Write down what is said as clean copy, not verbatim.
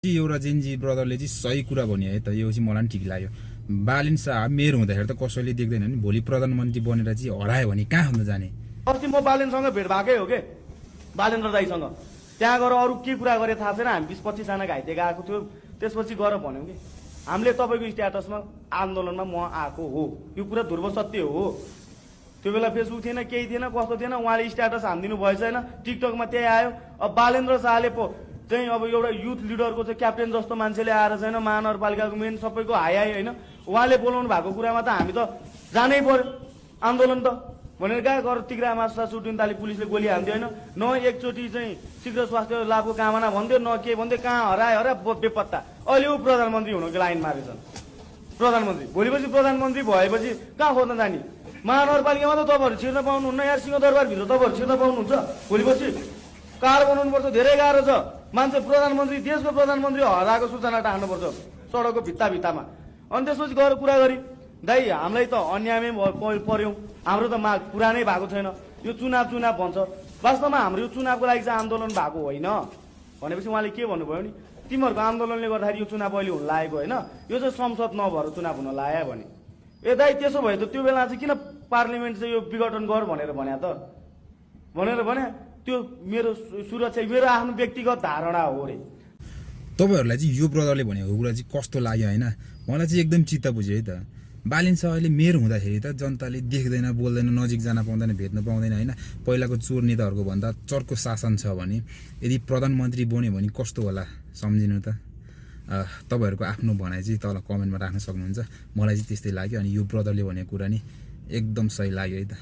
एउटा जेन्जी ब्रदरले चाहिँ सही कुरा भन्यो है त। यो चाहिँ मलाई पनि ठिक लाग्यो। बालिन शाह मेरो हुँदाखेरि त कसैले देख्दैन नि, भोलि प्रधानमन्त्री बनेर चाहिँ हरायो भने कहाँ हुन जाने। अस्ति म बालेनसँग भेट भएकै हो के, बालेन्द्र दाईसँग। त्यहाँ गएर अरू के कुरा गरे थाहा छैन, हामी 20-25 जना घाइते गएको थियो। त्यसपछि गएर भन्यौँ कि हामीले तपाईँको स्ट्याटसमा आन्दोलनमा म आएको हो, यो कुरा ध्रुव सत्य हो। त्यो बेला फेसबुक थिएन, केही थिएन, कस्तो थिएन, उहाँले स्ट्याटस हानिदिनु भएछ होइन। टिकटकमा त्यही आयो। अब बालेन्द्र शाहले पो चाहिँ अब एउटा युथ लिडरको चाहिँ क्याप्टेन जस्तो मान्छेले आएर छैन, महानगरपालिकाको मेन सबैको हाई होइन, उहाँले बोलाउनु भएको कुरामा त हामी त जानै पर्यो आन्दोलन त भनेर कहाँ गएर तिग्रा मास्टर सुटिन ताली पुलिसले गोली हान्थ्यो होइन। न एकचोटि चाहिँ शीघ्र स्वास्थ्य लाभको कामना भन्थ्यो, न के भन्थ्यो, कहाँ हरायो बेपत्ता। अहिले ऊ प्रधानमन्त्री हुनुको लाइन मारेछन्। प्रधानमन्त्री भोलिपछि प्रधानमन्त्री भएपछि कहाँ खोज्न जाने। महानगरपालिकामा त तपाईँहरू छिर्न पाउनुहुन्न यार, सिंहदरबारभित्र तपाईँहरू छिर्न पाउनुहुन्छ। भोलिपछि कार बनाउनुपर्छ, धेरै गाह्रो छ। मान्छे प्रधानमन्त्री, देशको प्रधानमन्त्री हराएको सूचना टार्नुपर्छ सडकको भित्तामा। अनि त्यसपछि गएर कुरा गरी दाइ हामीलाई त अन्यायमै पर्यौँ, हाम्रो त माग पुरा नै भएको छैन, यो चुनाव भन्छ। वास्तवमा हाम्रो यो चुनावको लागि चाहिँ आन्दोलन भएको होइन भनेपछि उहाँले के भन्नुभयो नि, तिमीहरूको आन्दोलनले गर्दाखेरि यो चुनाव अहिले हुन लागेको होइन, यो चाहिँ संसद नभएर चुनाव हुन लाग्यो भने। ए दाइ त्यसो भए त त्यो बेला चाहिँ किन पार्लिमेन्ट चाहिँ यो विघटन गर भनेर भने त्यो मेरो सुरक्षा, मेरो आफ्नो व्यक्तिगत धारणा हो रे। तपाईँहरूलाई चाहिँ यो ब्रदरले भनेको कुरा चाहिँ कस्तो लाग्यो होइन, मलाई चाहिँ एकदम चित्त बुझ्यो है त। बालिन शाह अहिले मेरो हुँदाखेरि त जनताले देख्दैन, बोल्दैन, नजिक जान पाउँदैन, भेट्न पाउँदैन होइन। पहिलाको चोर नेताहरूको भन्दा चर्को शासन छ भने यदि प्रधानमन्त्री बन्यो भने कस्तो होला सम्झिनु त। तपाईँहरूको आफ्नो भनाइ चाहिँ तल कमेन्टमा राख्न सक्नुहुन्छ। मलाई चाहिँ त्यस्तै लाग्यो। अनि यो ब्रदरले भनेको कुरा नि एकदम सही लाग्यो है त।